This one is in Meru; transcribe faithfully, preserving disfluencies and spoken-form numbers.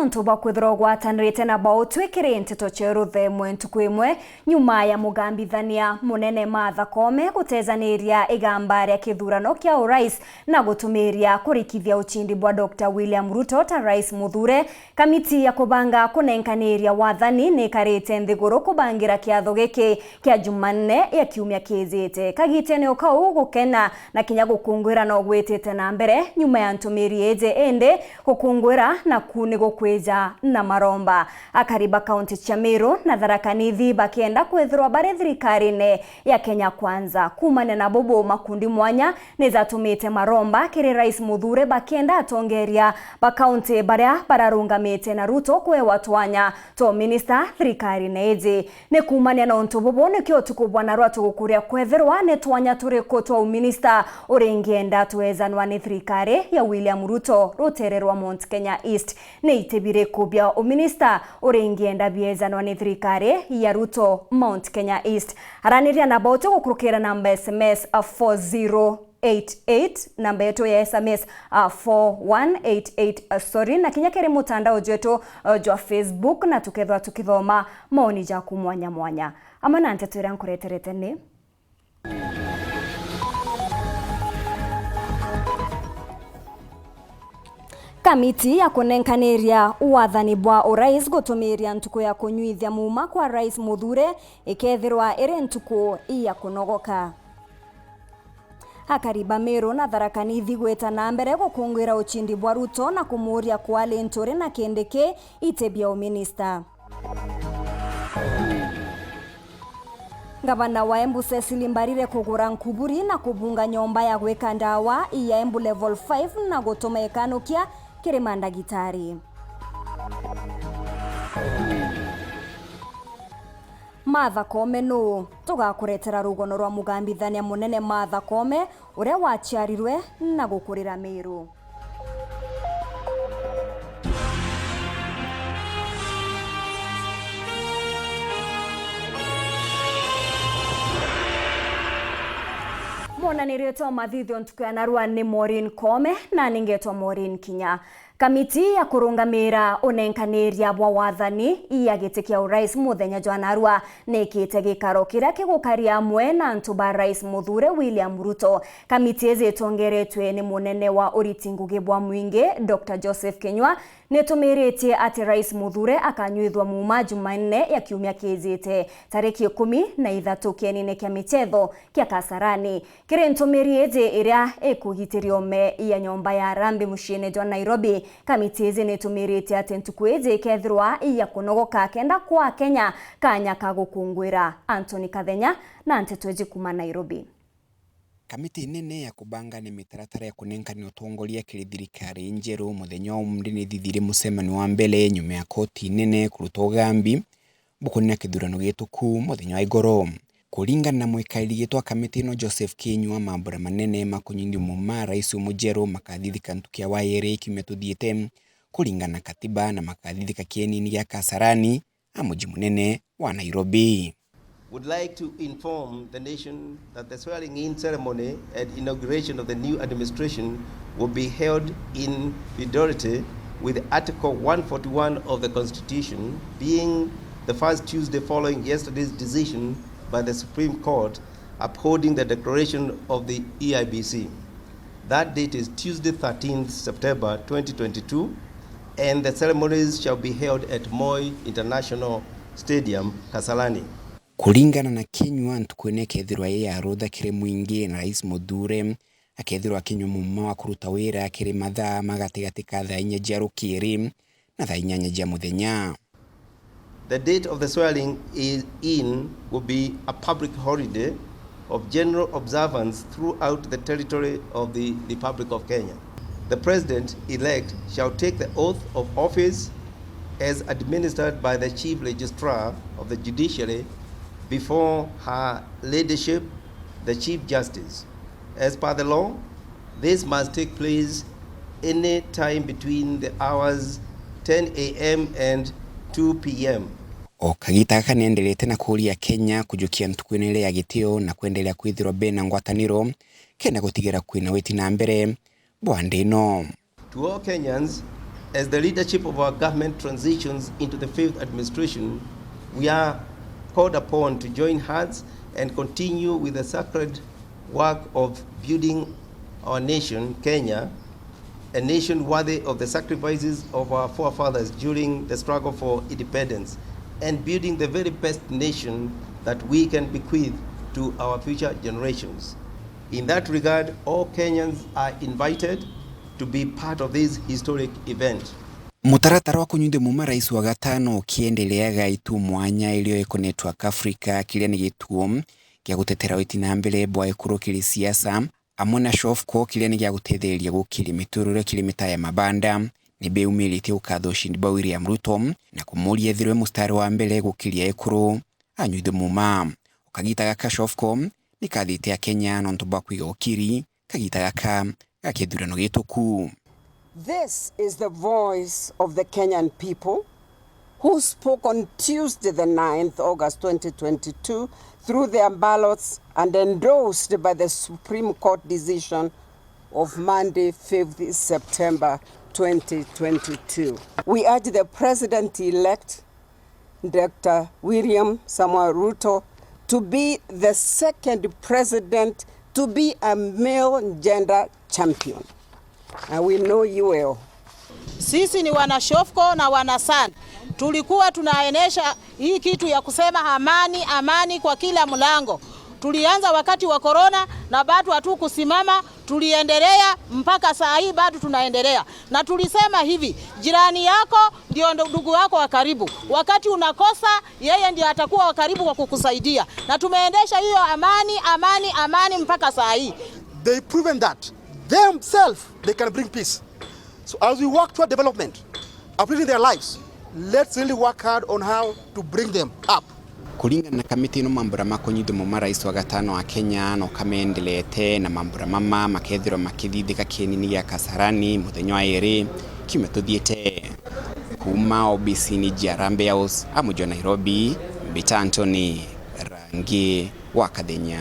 Antu bakwithirwa ugwatanirite na bautwi kiri nteto cia ruthemwe ntuku imwe nyuma ya mugambithania munene Martha Koome gutejaniria igamba ria kithurano kia urais na gutumiria kurikithia ucindi bwa Doctor William Ruto ta rais muthure. Kamiti ya kubanga kunenkaniria wathani nikarite nthiguru kubangira kiatho giki kia Jumanne ya kiumia kiijite. Kagitene o kau, gukena na kinya gukungwira no gwitite na mbere nyuma ya ntumiri iji, indi gukungwira naku ni gukwija na maromba. Akari ba kaunti cia Meru na Tharaka Nithi bakienda kwithirwa bari thirikarine ya Kenya Kwanza. Kuumania na bubu, makundi mwanya nijatumite maromba kiri rais muthure bakienda atongeria ba kaunti baria bararungamite na Ruto kuewa twanya twa minista thirikarine iji. Ni kuumania na untu bubu nikio utuku bwa narua tugukuria kwethirwa ni twanya turiku twa uminista uringienda twezanwa ni thirikari ya William Ruto rutere rwa Mount Kenya East. Ni iti biriku bia uminista uringienda biezanwa ni thirikari ya Ruto Mount Kenya East? Araniria na bautu gukurukira namba S M S four zero eight eight, namba yetu ya S M S, uh, four one eight eight, uh, sorry, na kinya kiri mutandao jwetu, uh, jwa Facebook, na tukethwa tukithoma maoni jaku mwanya mwanya. Amwe na nteto iria nkureterete ni: Kamiti ya kunenkaniria wathani bwa urais gutumiria ntuku ya kunyuithia muuma kwa rais muthure ikethirwa iri ntuku ya kunogoka. Akari ba Meru na Tharaka Nithi gwita na mbere gukungwira ucindi bwa Ruto na kumuuria kwali nturi na Kindiki iti bia uminista. Ngavana wa Embu Cecily Mbarire kugura nkuburi na kubunga nyomba ya gwika ndawa ya Embu Level five na gutuma ikanukia kiri mandagitari. Martha Koome nuu? Tugakuretera rugono rwa mugambithania munene Martha Koome, uria waciarirwe na gukurira Meru. Mwonanirio twa mathithio ntuku ya narua ni Maureen Koome, na ningetwa Maureen Kinya. Kamiti ya kurungamira unenkaniria bwa wathani ya giti kia urais muthenya jwa narua nikite gikaro kiria kigukaria amwe na antu ba rais muthure William Ruto. Kamiti iji itongeretwe ni munene wa uriti ngugi bwa mwingi, Doctor Joseph Kinyua, nitumiritie ati rais muthure akanyuithwa muuma Jumanne ya kiumia kiijite, tariki ikumi na ithatu, kienine kia michetho kia Kasarani. Kiri ntumiri iji iria ikugitiria ome ya nyomba ya Harambee muciine jwa Nairobi, kamiti iji nitumiritie ati ntuku iji ikethirwa ya kunogoka kenda kwa Akenya kanya ka gukungwira. Anthony Kathenya na nteto iji kuuma Nairobi. Kamiti nene ya kubanga ni mitaratara ya kunenkania utongoria kiri thirikari njeru muthenya wa umunthi nithithirie mucemanio wa mbere nyuma ya koti nene kuruta ugambi bukunina kithurano gituku muthenya wa igoro. Kuringana na mwikariri gitwa kamiti ino Joseph Kinyua, mambura manene ma kunyuithia muuma rais umujeru makathithika ntuku ya wairi kiumia tuthiite kuringana na katiba, na makathithika kienini gia Kasarani a muji munene wa Nairobi. Would like to inform the nation that the swearing-in ceremony and inauguration of the new administration will be held in fidelity with Article one forty-one of the Constitution, being the first Tuesday following yesterday's decision by the Supreme Court upholding the declaration of the E I B C. That date is Tuesday, thirteenth September twenty twenty-two, and the ceremonies shall be held at Moi International Stadium, Kasarani. Kuringana na Kinyua, ntuku ino ikethirwa i ya rutha kiri mwingi, na rais muthure akethirwa akinyua muuma wa kuruta wira kiri mathaa ma gatigati ka thaa inya cia rukiri na thaa inyanya cia muthenya. The date of the swearing is in will be a public holiday of general observance throughout the territory of the Republic of Kenya. The President-elect shall take the oath of office as administered by the Chief Registrar of the Judiciary before Her Ladyship, the Chief Justice. As per the law, this must take place any time between the hours ten a m and two p m. O kagita gaka nenderete na kuria Kenya kujukia ntuku ino iria ya gitio na kwenderea kwithirwa bena ngwataniro kenda gutigira kwina witi na mbere bwa nthi ino. To all Kenyans, As the leadership of our government transitions into the fifth administration, we are called upon to join hands and continue with the sacred work of building our nation, Kenya, a nation worthy of the sacrifices of our forefathers during the struggle for independence, and building the very best nation that we can bequeath to our future generations. In that regard, all Kenyans are invited to be part of this historic event. Mutaratara wa kunyuithia muuma rais wa gatano ukiendelea, gaitu mwanya irio ikonetwa Afrika, kiria ni gituo gia gutetera witi na mbere bwa ekuru kiri siasa, amwe na SHOFCO, kiria ni gia gutetheria gukiria miturire kiri mitaa ya mabanda. Ni beumiritie gukatha ushindi bwa William Ruto na kumuria ethirwe mustari wa mbere gukiria ekuru anyuithwe muuma. Kagita gaka SHOFCO ni kathite Akenya nontu bwa kwiga ukiri kagita gaka ga kithurano gituku. This is the voice of the Kenyan people who spoke on Tuesday, the ninth August twenty twenty-two, through their ballots and endorsed by the Supreme Court decision of Monday, fifth September twenty twenty-two. We urge the President-elect, Doctor William Samoei Ruto, to be the second president to be a male gender champion. And we know you well. Sisi ni wana SHOFCO na wana SAN. Tulikuwa tunaenesha hii kitu ya kusema amani, amani kwa kila mlango. Tulianza wakati wa corona na bado hatukusimama, tuliendelea mpaka saa hii, bado tunaendelea. Na tulisema hivi, jirani yako ndio ndo-, ndugu yako wa karibu. Wakati unakosa, yeye ndio atakuwa wa karibu wa kukusaidia. Na tumeendesha hiyo amani, amani, amani mpaka saa hii. They proven that themselves they can bring peace. So as we work toward development, uplifting their lives, let's really work hard on how to bring them up. Kuringana na kamiti ino, mambura ma kunyithia muuma rais wa gatano wa Kenya no kameendelete, na mambura mama makethirwa makithithika kienini gia Kasarani muthenya wa iri kiumia tuthiite. Kuuma obisini cia Harambee House, amuji wa Nairobi, mbita Anthony Rangi wa Kathenya.